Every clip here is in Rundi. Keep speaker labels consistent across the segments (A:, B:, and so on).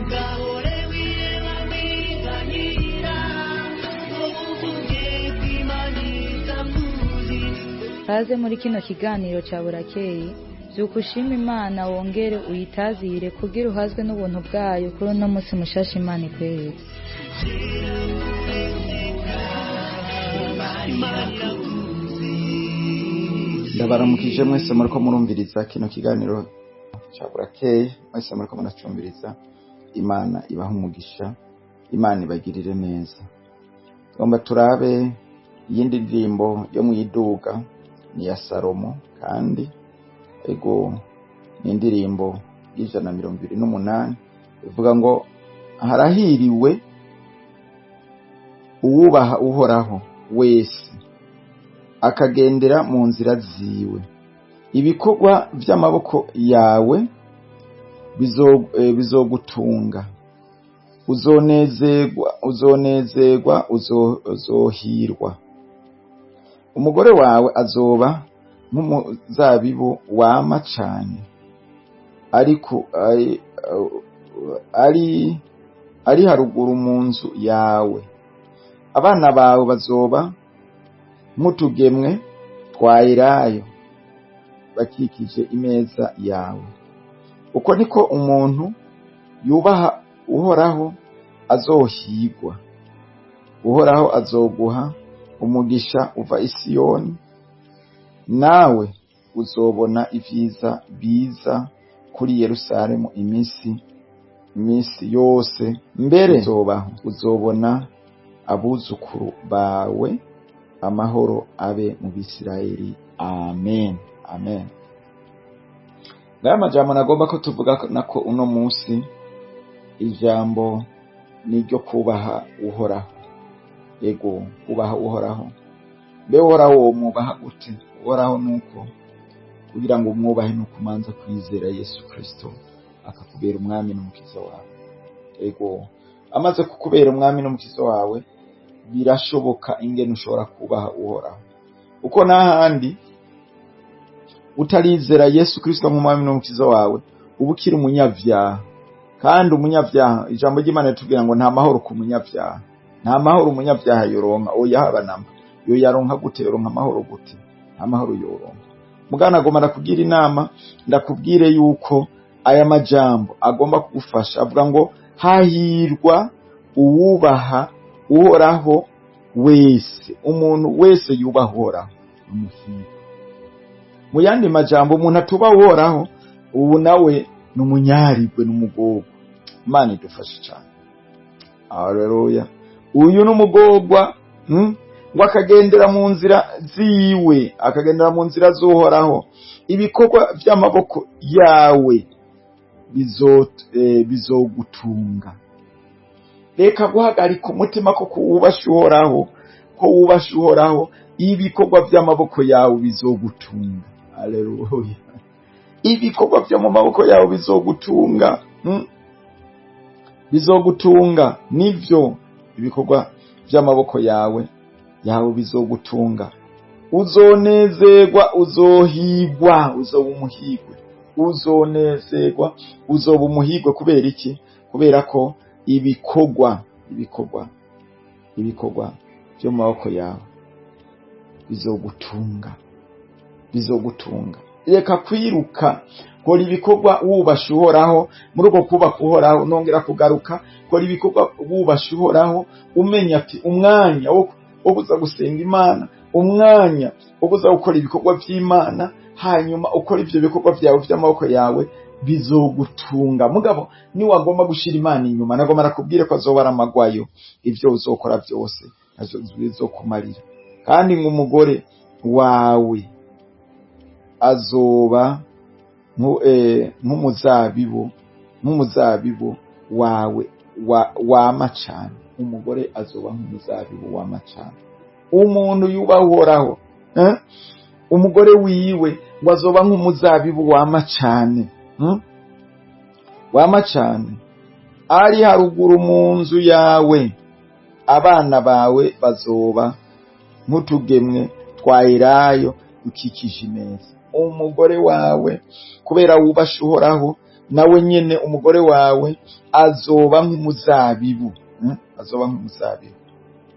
A: Ntugahore wireba wiganyira ngo uvuge ko Imana itakuzi.
B: Kaze muri kino kiganiro cya Burakeye. Byuka ushima Imana, wongere uyitazire kugira uhazwe n'ubuntu bwayo kuri uno munsi mushasha Imana ikweretse.
A: Imana irakuzi.
C: Ndabaramukije mwese muriko murumviriza kino kiganiro ca Burakeye. Mwese muriko muracumviriza, Imana ibaha umugisha, Imana ibagirire neza. Tugomba turabe iyindi ndirimbo yo mwiduga, ni iya Salomo kandi ego ni indirimbo y'128, ivuga ngo: "Harahiriwe uwubaha Uhoraho wese, akagendera mu nzira ziwe. Ibikorwa vy'amaboko yawe bizogutunga, uzonezerwa, uzonezerwa, uzohirwa. Umugore wawe azoba nk'umuzabibu wama cane, ariko ari haruguru mu nzu yawe. Abana bawe bazoba nk'utugemwe twa elayo bakikije imeza yawe. Uko niko umuntu yubaha Uhoraho azohigwa. Uhoraho azoguha umugisha uva i Siyoni, nawe uzobona ivyiza biza kuri Yerusalemu iminsi yose mbere uzobaho, uzobona abuzukuru bawe. Amahoro abe mu Bisirayeli. Amen, amen." Ngaya majambo nagomba ko tuvuga nako uno munsi. Ijambo ni iryo kubaha Uhoraho. Yego, kubaha Uhoraho. Mbe Uhoraho womwubaha gute? Uhoraho nuko kugira ngo umwubahe ni ukumanza kwizera Yesu Kristo akakubera umwami n'umukiza wawe. Ego, amaze kukubera umwami n'umukiza wawe, birashoboka ingene ushobora kubaha Uhoraho, uko n'ahandi utarizera Yesu Kristo nk'umwami n'umukiza wawe, uba ukiri umunyabyaha. Kandi umunyabyaha, ijambo ry'Imana ritubwira ngo nta mahoro ku munyabyaha, nta mahoro umunyabyaha yoronka. Oya, haba namba. Yo yaronka gute? Yoronka amahoro gute? Nta mahoro yoronka. Mugana agomba ndakugira inama, ndakubwire yuko aya majambo agomba kugufasha. Avuga ngo: "Hahirwa uwubaha Uhoraho wese." Umuntu wese yubaha Uhoraho umuhirwa. Mu yandi majambo, umuntu atubaha Uhoraho ubu nawe ni umunyarigwe, n'umugorwa. Imana idufashe cyane. Haleluya! Uyu ni umugorwa, Ngo akagendera mu nzira ziwe, akagendera mu nzira z'Uhoraho. Ibikorwa by'amaboko yawe bizogutunga. Reka guhagarika umutima ko kuwubasha Uhoraho, ko wubasha Uhoraho, ibikorwa by'amaboko yawe bizogutunga. Haleluya! Ibikorwa byo mu maboko yawe bizogutunga, Bizogutunga nivyo. Ibikorwa by'amaboko yawe bizogutunga, uzonezerwa, uzohigwa, uzoba umuhigwe. Uzonezerwa, uzoba umuhigwe. Kubera iki? Kubera ko ibikorwa byo mu maboko yawe bizogutunga, bizogutunga. Reka kwiruka, kora ibikorwa wubasha Uhoraho. Muri uko kubaka Uhoraho, nongera kugaruka, kora ibikorwa wubasha Uhoraho, umenya ati umwanya wo kuza gusenga Imana, umwanya wo kuza gukora ibikorwa by'Imana, hanyuma ukora ibyo bikorwa byawe by'amaboko yawe bizogutunga. Mugabo niwagomba gushira Imana inyuma, nagomba nakubwire ko azoba ari amagwayo. Ibyo uzokora byose navyo bizokumarira. Kandi ngo umugore wawe azoba nk'umuzabibu wawe wama cane. Umugore azoba nk'umuzabibu wama cane. Umuntu yubaha Uhoraho, Umugore wiwe ngo azoba nk'umuzabibu wama cane, Wama cane, ari haruguru mu nzu yawe. Abana bawe bazoba nk'utugemwe twa elayo dukikije imeza. Umugore wawe, kubera wubasha Uhoraho, Nawe nyene umugore wawe azoba nk'umuzabibu, azoba nk'umuzabibu.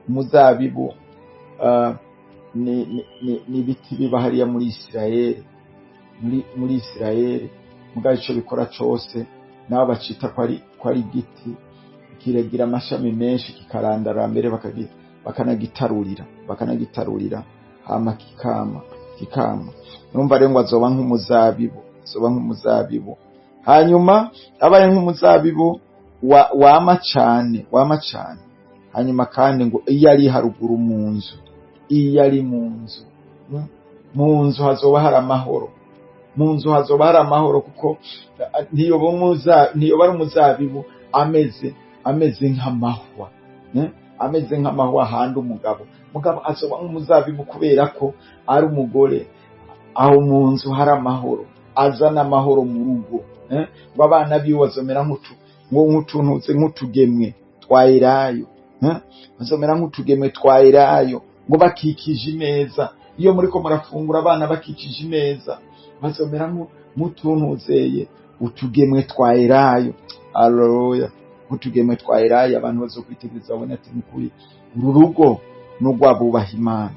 C: Umuzabibu ni ibiti biba hariya muri Isirayeli, muri Isirayeli. Mugabo ico bikora cose, nabo bacita ko ari igiti kiragira amashami menshi, kikarandara mbere bakanagitarurira, hama kikama. Numva rero ngo azoba nk'umuzabibu, azoba nk'umuzabibu. Hanyuma abaye nk'umuzabibu wama cane, wama cane. Hanyuma kandi ngo iyo ari haruguru mu nzu, iyo ari mu nzu, mu nzu hazoba hari amahoro, mu nzu hazoba hari amahoro, kuko ntiyoba ari umuzabibu ameze nk'amahwa, ameze nk'amahwa ahandi umugabo. Mugabo azoba nk'umuzabibu kubera ko ari umugore aho mu nzu hari amahoro, azana amahoro mu rugo, ngo abana biwe bazomera nk'utuntuze, nk'utugemwe twa elayo, bazomera nk'utugemwe twa elayo, ngo bakikije imeza. Iyo muriko murafungura, abana bakikije imeza, bazomera nk'utuntuzeye, utugemwe twa elayo. Aleluya! Nk'utugemwe twa elayo. Abantu bazokwitegereza babone ati: "Nukuri uru rugo n'urw'abubaha Imana,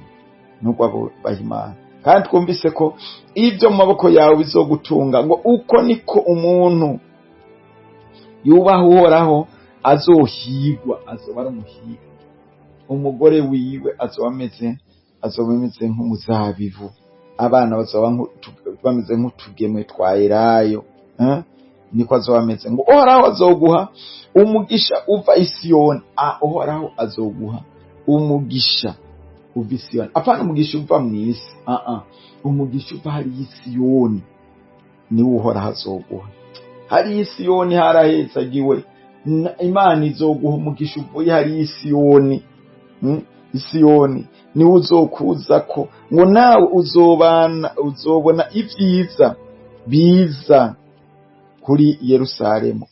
C: n'urw'abubaha Imana." Kandi twumvise ko ibyo mu maboko yawe bizogutunga. Ngo uko niko umuntu yubaha Uhoraho azohigwa, azoba ari umuhiga. Umugore wiwe azoba ameze nk'umuzabibu, abana bazoba bameze nk'utugemwe twa elayo, eh? Niko azoba ameze. Ngo Uhoraho azoguha umugisha uva i Siyoni. Uhoraho azoguha umugisha uva i Siyoni, apana umugisha uva mu isi, umugisha uva hariya i Siyoni niwo Uhoraho azoguha. Hariya i Siyoni harahezagiwe. Imana izoguha umugisha uvuye hariya i Siyoni, Isiyoni niwe uzokuzako. Ngo nawe uzobana, uzobona ibyiza biza kuri Yerusalemu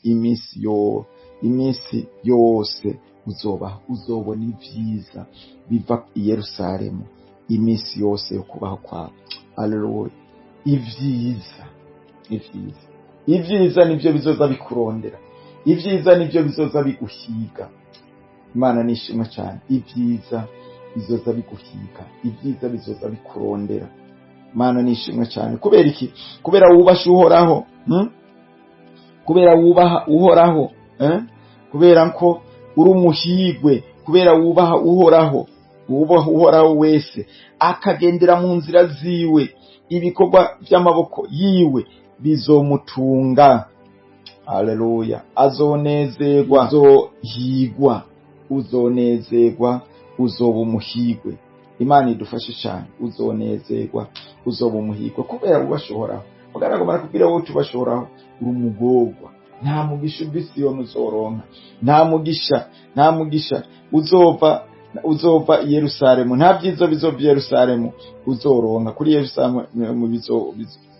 C: iminsi yose uzobaho. Uzobona ibyiza biva i Yerusalemu iminsi yose yo kubaho kwawe. Aleluya! Ibyiza, ibyiza, ibyiza nibyo bizoza bikurondera, ibyiza nibyo bizoza biguhiga. Imana nishimwe cyane. Ibyiza bizoza biguhiga, ibyiza bizoza bikurondera. Imana nishimwe cyane. Kubera iki? Kubera wubasha Uhoraho, Kubera wubaha Uhoraho, eh? Kubera ko uri umuhigwe, kubera wubaha Uhoraho. Wubaha Uhoraho wese akagendera mu nzira ziwe, ibikorwa by'amaboko yiwe bizomutunga. Haleluya! Azonezerwa, uzohigwa, uzonezerwa, uzoba umuhigwe. Imana idufashe cyane. Uzonezerwa, uzoba umuhigwe kubera wubasha Uhoraho. Mugaragu barakubwira wowe utubasha Uhoraho, uri umugorwa. Nta mugisha uva i Siyoni uzoronka, nta mugisha, nta mugisha uzova i Yerusalemu, nta byiza bizova i Yerusalemu uzoronka. Kuri Yerusalemu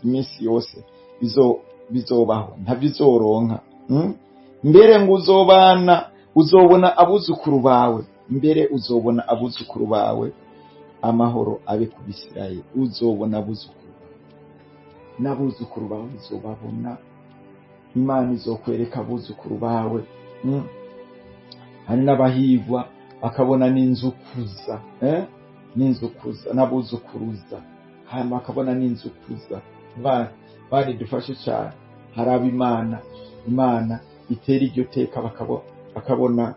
C: iminsi yose bizobaho ntabyo uzoronka, Mbere ngo uzobana, uzobona abuzukuru bawe, mbere uzobona abuzukuru bawe. Amahoro abe ku Bisirayeli. Uzobona abuzukuru bawe, n'abuzukuru bawe uzobabona. Imana izokwereka abuzukuru bawe, Hari n'abahigwa bakabona n'inzukuza, eh? N'inzukuza n'abuzukuruza, hanyuma bakabona n'inzukuza. Bari dufashe cyane. Hari abo Imana itera iryo teka, bakabona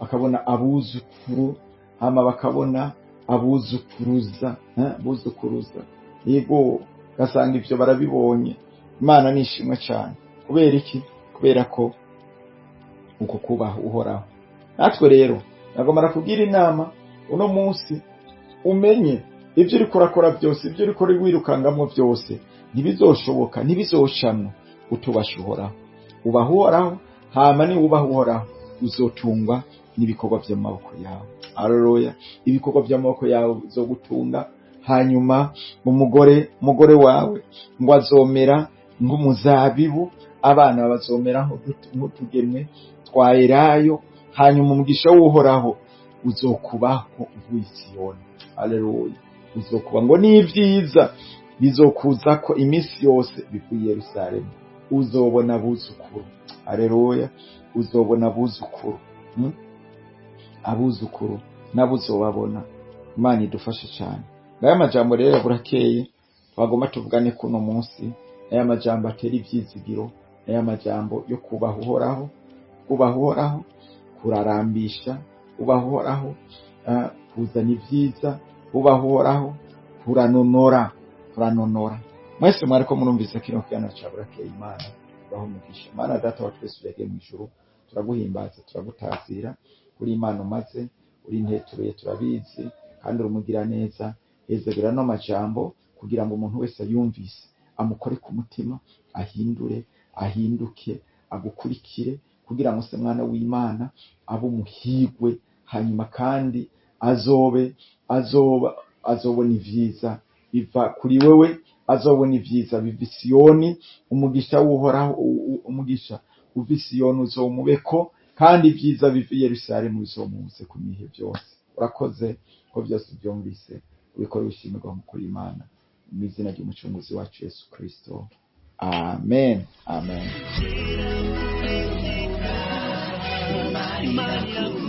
C: bakabona abuzukuru, hama bakabona abuzukuruza, eh? Abuzukuruza, yego, gasanga ivyo barabibonye. Imana nishimwe cyane. Kubera iki? Kubera ko uko kubaha Uhoraho. Natwe rero nagomba kugira inama uno munsi: umenye ibyo uriko urakora byose, ibyo uriko wirukangamo byose, ntibizoshoboka, ntibizocamwo utubasha Uhoraho. Ubaha Uhoraho, hama niwubaha Uhoraho uzotungwa n'ibikorwa by'amaboko yawe. Aleluya! Ibikorwa by'amaboko yawe bizogutunga. Hanyuma umugore wawe ngo azomera nk'umuzabibu, abana bazomera nk'utugemwe twa elayo. Hanyuma umugisha w'Uhoraho uzokubaho uvuye i Siyoni. Aleluya! Uzokuba, ngo n'ibyiza. Bizokuzako iminsi yose bivuye i Yerusalemu. Uzobona abuzukuru. Aleluya. Uzobona abuzukuru. Abuzukuru nabo uzobabona. Imana idufashe cyane. Ngaya majambo rero burakeye twagomba tuvugane kuno munsi. Aya majambo atera ivyizigiro, aya majambo yo kubaha Uhoraho, kubaha Uhoraho kurarambisha, kubaha Uhoraho kuzana ibyiza, kubaha Uhoraho kuranonora, kuranonora. Mwese mwariko murumvise kino kiganiro ca burakeye. Imana ibahe umugisha. Mana Data wa twese uri mu ijuru, turaguhimbaza, turagutazira kuri Imana umaze uri nteturuye, turabizi kandi uri umugiraneza. Hezagura no majambo kugira ngo umuntu wese ayumvise amukore ku mutima, ahindure, ahinduke, agukurikire, kugira ngo se mwana w'Imana abe umuhigwe, hanyuma kandi azobe azoba azobona ivyiza biva kuri wewe, azobona ivyiza biva i Siyoni. Umugisha w'Uhoraho, umugisha uva i Siyoni uzomubeko, kandi ivyiza biva i Yerusalemu bizomuze ku bihe byose. Urakoze ko byose byumvise, ubikora wishimirwa mu kuri Imana, mu izina ry'Umucunguzi wacu Yesu Kristo. Amen. Amen.
A: Imana.